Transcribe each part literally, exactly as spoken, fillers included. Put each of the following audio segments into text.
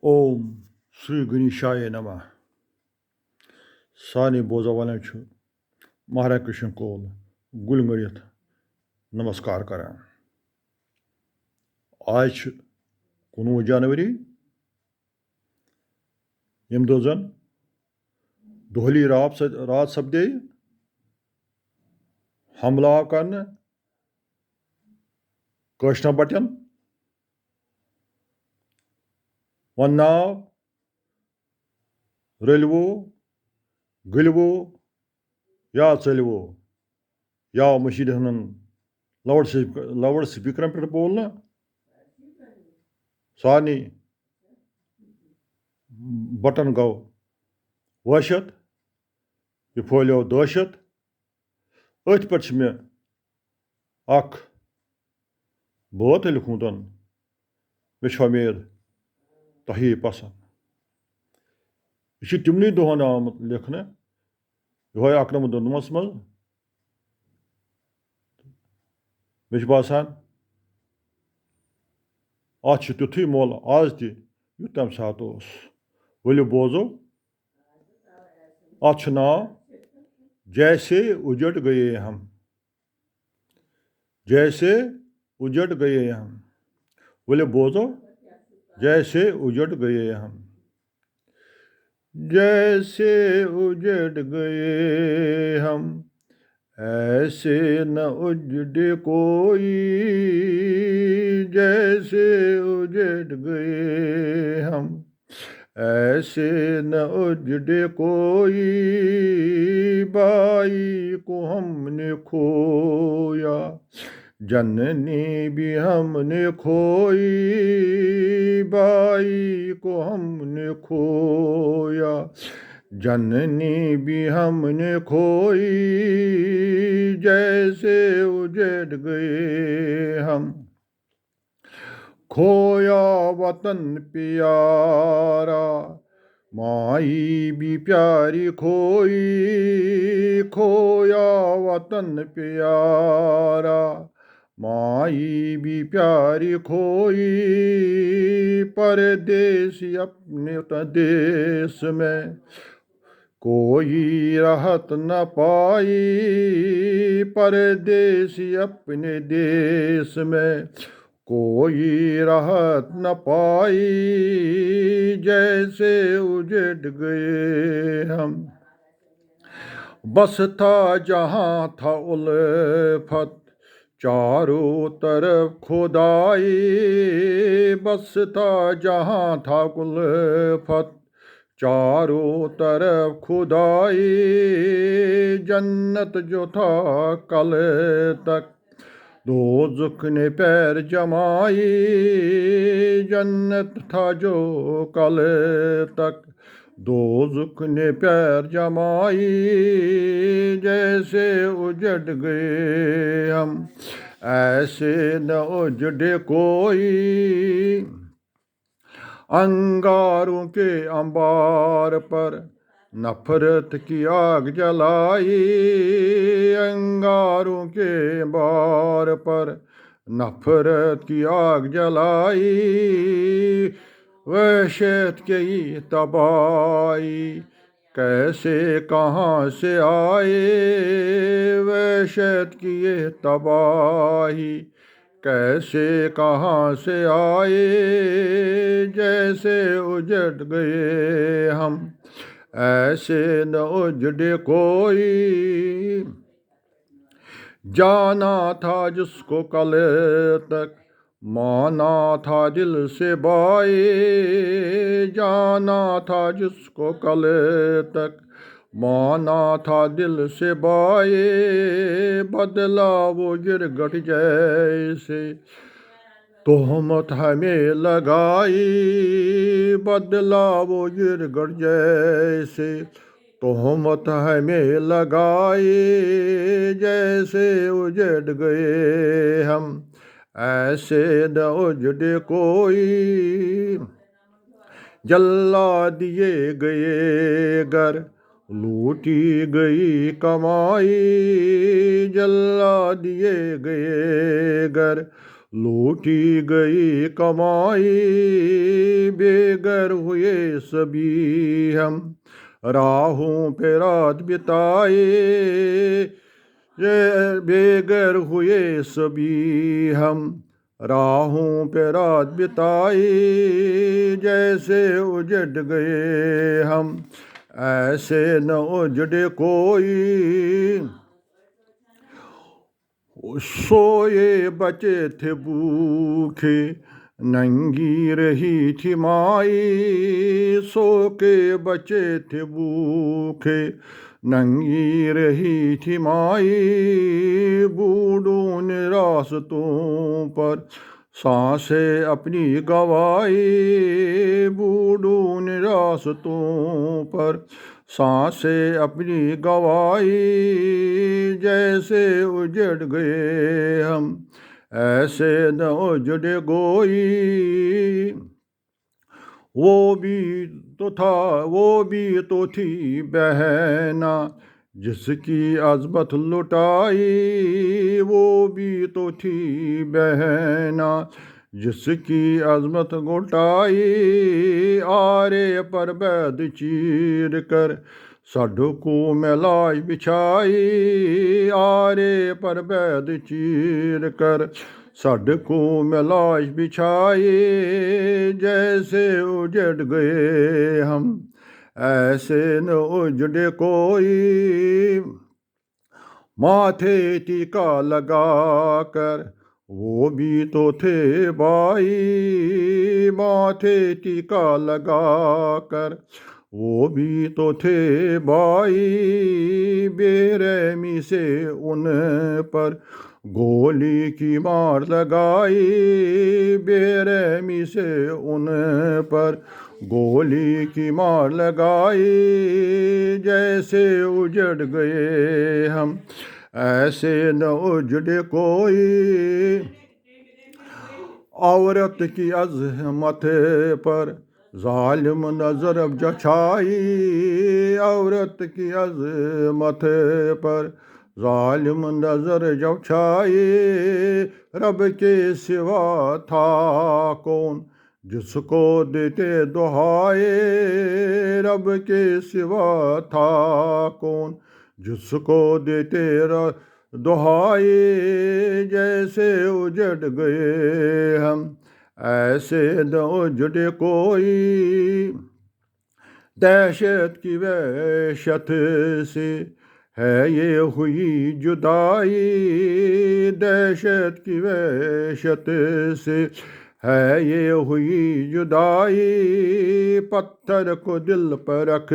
اوم شری گنیشایہ نمہ۔ سارنٕے بوزن والٮ۪ن چھُ مہراز کرشن کول گُلۍ مٔرِتھ نمسکار کران۔ آز چھِ کُنوُہ جنوری، ییٚمہِ دۄہ زن دۄہلی رات سد-، رات سپدے، حملہٕ آو کرنہٕ کٲشرٮ۪ن پٹٮ۪ن، وۄنۍ ناو رٔلوو، گٔلوو یا ژٔلوو، یا مٔشیٖد ہٕنٛدٮ۪ن لاوُڈ سپیک-، لاوُڈ سپیکرن پٮ۪ٹھ بولنہٕ، سارنٕے بٹن گوٚو وٲشِتھ، یہِ پھٲلیو دٲشِتھ۔ أتھۍ پٮ۪ٹھ چھِ مےٚ اکھ بٲتھ لیوٗکھمُت، مےٚ چھِ وۄمید تۄہہِ یی پسنٛد۔ یہِ چھُ تِمنٕے دۄہن آمُت لیکھنہٕ، یِہوٚے اَکہٕ نَمَتھ دُنَمَتھَس منٛز۔ مےٚ چھُ باسان، اَتھ چھُ تیُتھُے مۄل آز تہِ، یُتھ تَمہِ ساتہٕ اوس۔ ؤلِو بوزو، اَتھ چھُ ناو جیسے اجڑ گئے ہم۔ جیسے اجڑ گئے ہم۔ ؤلِو بوزو، جیسے اجڑ گئے ہم۔ جیسے اجڑ گئے ہم، ایسے نہ اجڑے کوئی۔ جیسے اجڑ گئے ہم، ایسے نہ اجڑے کوئی۔ بھائی کو ہم نے کھویا، جننی بھی ہم نے کھوئی۔ بھائی کو ہم نے کھویا، جننی بھی ہم نے کھوئی۔ جیسے اجڑ گئے ہم، کھویا وطن پیارا، مائی بھی پیاری کھوئی۔ کھویا وطن پیارا، مائی بھی پیاری کھوئی۔ پردیسی اپنے دیس میں کوئی راحت نہ پائی۔ پردیسی اپنے دیس میں کوئی راحت نہ پائی۔ جیسے اجڑ گئے ہم، بس تھا جہاں تھا الفت، چاروں طرف خدائی۔ بس تھا جہاں تھا الفت، چاروں طرف خدائی۔ جنت جو تھا کل تک، دوزخ نے پیر جمائی۔ جنت تھا جو کل تک، دوزخ نے پیر جمائی۔ جیسے اجڑ گئے ہم، ایسے نہ اجڑے کوئی۔ انگاروں کے انبار پر نفرت کی آگ جلائی۔ انگاروں کے انبار پر نفرت کی آگ جلائی۔ وحشت کی تباہی کیسے کہاں سے آئی؟ وحشت کی یہ تباہی کیسے کہاں سے آئی؟ جیسے اجڑ گئے ہم، ایسے نہ اجڑے کوئی۔ جانا تھا جس کو کل تک، مانا تھا دل سے بھائی۔ جانا تھا جس کو کل تک، مانا تھا دل سے بھائی۔ بدلا وہ گرگٹ جیسے، تہمت ہمیں لگائی۔ بدلا وہ گرگٹ جیسے، تہمت ہمیں لگائی۔ جیسے اجڑ گئے ہم، ایسے نہ اجڑے کوئی۔ جلا دیے گئے گھر، لوٹی گئی کمائی۔ جلا دیے گئے گھر، लूटी गई कमाई, बेघर हुए सभी हम, राहों पे रात बिताए। ये बेघर हुए सभी हम, राहों पे रात बिताई, जैसे उजड़ गए हम, ऐसे न उजड़े कोई। सोए बचे थे भूखे, नंगी रही थी माई। सो के बचे थे भूखे, नंगी रही थी माई। बूढ़ों ने रास्तों पर सांसें अपनी गंवाई, बूढ़ों ने रास्तों पर सांसें अपनी गंवाई। जैसे उजड़ गए हम, ऐसे न उजड़े कोई। वो भी तो था, वो भी तो थी बहना, जिसकी अजमत लुटाई। वो भी तो थी बहना, जिसकी अजमत लुटाई। आरे पर बैद चीर कर, सड़कों में लाश बिछाई। आरे पर बैद चीर कर, सड़कों में लाश बिछाई। जैसे उजड़ गए हम, ऐसे न उजड़े कोई। माथे टीका लगा कर, वो भी तो थे भाई। माथे टीका लगा कर, वो भी तो थे भाई। बेरहमी से उन पर गोली की मार लगाई। बेरहमी से उन पर गोली की मार लगाई। जैसे उजड़ गए हम, ऐसे न उजड़े कोई। औरत की अजमत पर जालिम नजर जब छाई। औरत की अजमत पर जालिम नजर जब छाई। रब के सिवा था कौन, जिसको देते दुहाई। रब के सिवा था कौन, जिसको देते र-, दुहाई। जैसे उजड़ गए हम, ऐसे न उजड़े कोई। दहशत की वहशत से है ये हुई जुदाई। दहशत की वहशत से है ये हुई जुदाई। पत्थर को दिल पर रख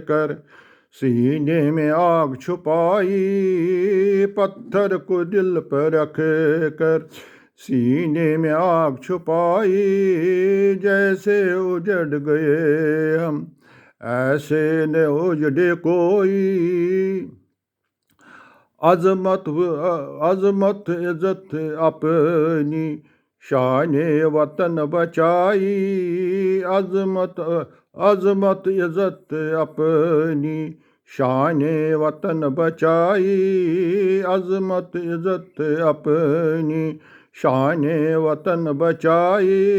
कर सीने में आग छुपाई। पत्थर को दिल पर रख कर सीने में आग छुपाई। जैसे उजड़ गए हम, ऐसे न उजड़े कोई। अजमत व-, अजमत इज्जत अपनी शान वतन बचाई। अजमत, अजमत इज्जत अपनी शान वतन बचाई। अजमत इज्जत अपनी शान वतन बचाई।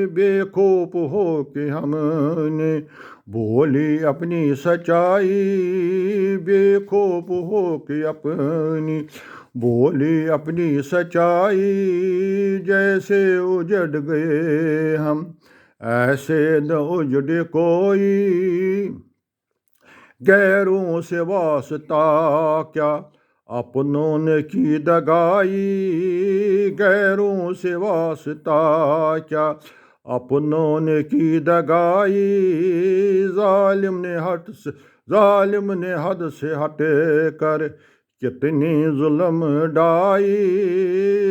बेखौफ हो के हमने बोली अपनी सच्चाई। बेखौफ हो के अपनी बोली अपनी सच्चाई। जैसे उजड़ गए हम, ऐसे न उजड़े कोई। गैरों से वास्ता क्या, अपनों ने की दगाई। गैरों से वास्ता क्या, अपनों ने की दगाई। जालिम ने हट से, जालिम ने हद से हट कर कितनी जुल्म ढाई।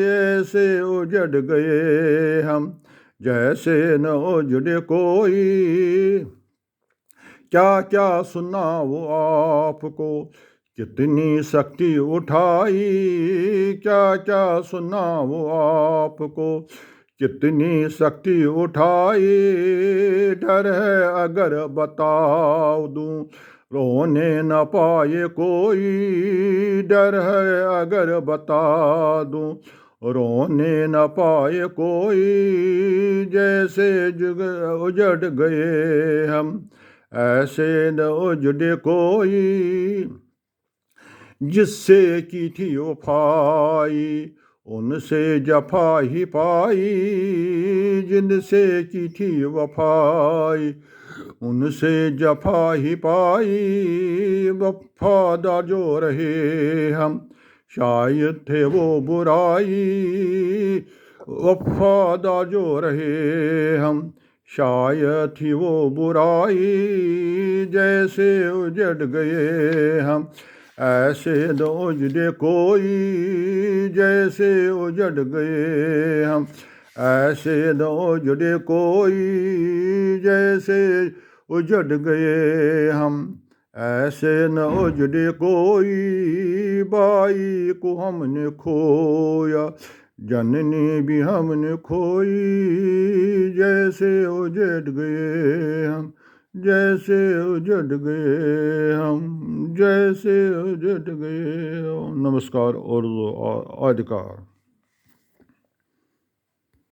ऐसे उजड़ गए हम, जैसे न उजड़े कोई। क्या क्या सुनाऊं आपको, कितनी सख्ती उठाई। क्या क्या सुनाऊं आपको, कितनी सख्ती उठाई। डर है अगर बता दूं, रोने न पाए कोई। डर है अगर बता दूं, रोने न पाए कोई, जैसे जुग उजड़ गए हम, ऐसे न उजड़े कोई। जिससे की थी वफाई, उनसे जफा ही पाई, जिनसे की थी वफाई, उनसे जफा ही पाई। वफादार जो रहे हम, शायद थे वो बुराई। वफादार जो रहे हम, शायद थी वो बुराई, जैसे उजड़ गए हम, ऐसे न उजड़े कोई, जैसे उजड़ गए हम, ऐसे न उजड़े कोई, जैसे उजड़ गए हम, ऐसे न उजड़े कोई। भाई को हमने खोया, जननी भी हमने खोई, जैसे उजड़ गए हम, जैसे उजड़ गए हम, जैसे उजड़ गए हम। नमस्कार और आ- आदिकार।